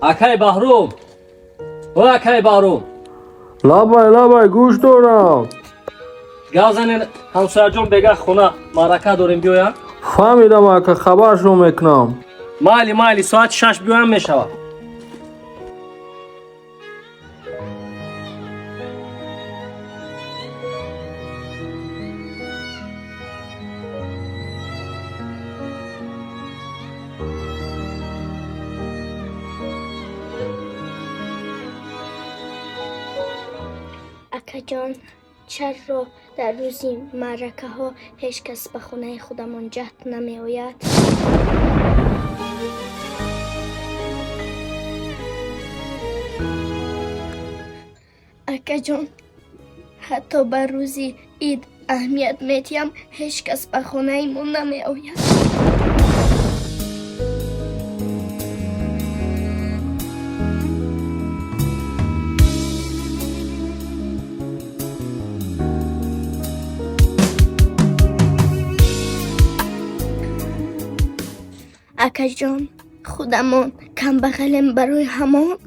Акай Баҳром, о акай Баҳром! Лабай, лабай, гӯш дорам. Гап занен, ҳамсояҷон бега хона маърака дорем, биёянд. Фаҳмидам, ака, хабаршон мекунам. Майли, майли, соати 6 биёям мешавад. Акаҷон, чаро дар рӯзи маъракаҳо ҳеҷ кас ба хонаи худамон ҷаҳд намеояд? Акаҷон, ҳатто ба рӯзи ид аҳамият медиҳам, ҳеҷ кас ба хонаи мо намеояд. Акаҷон, худамон камбағалем, барои ҳамон.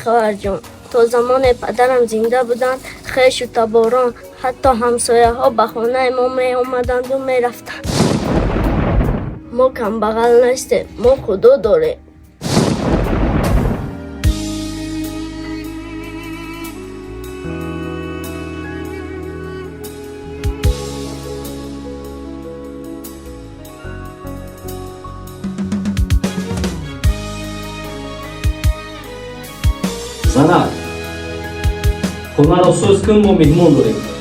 Хоҳарҷон, то замоне падарам зинда буданд, хешу таборон, ҳатто ҳамсояҳо ба хонаи мо меомаданду мерафтанд. Мо камбағал нестем, мо Худо дорем. Занак, хонаро сӯз кун, мо меҳмон дорем.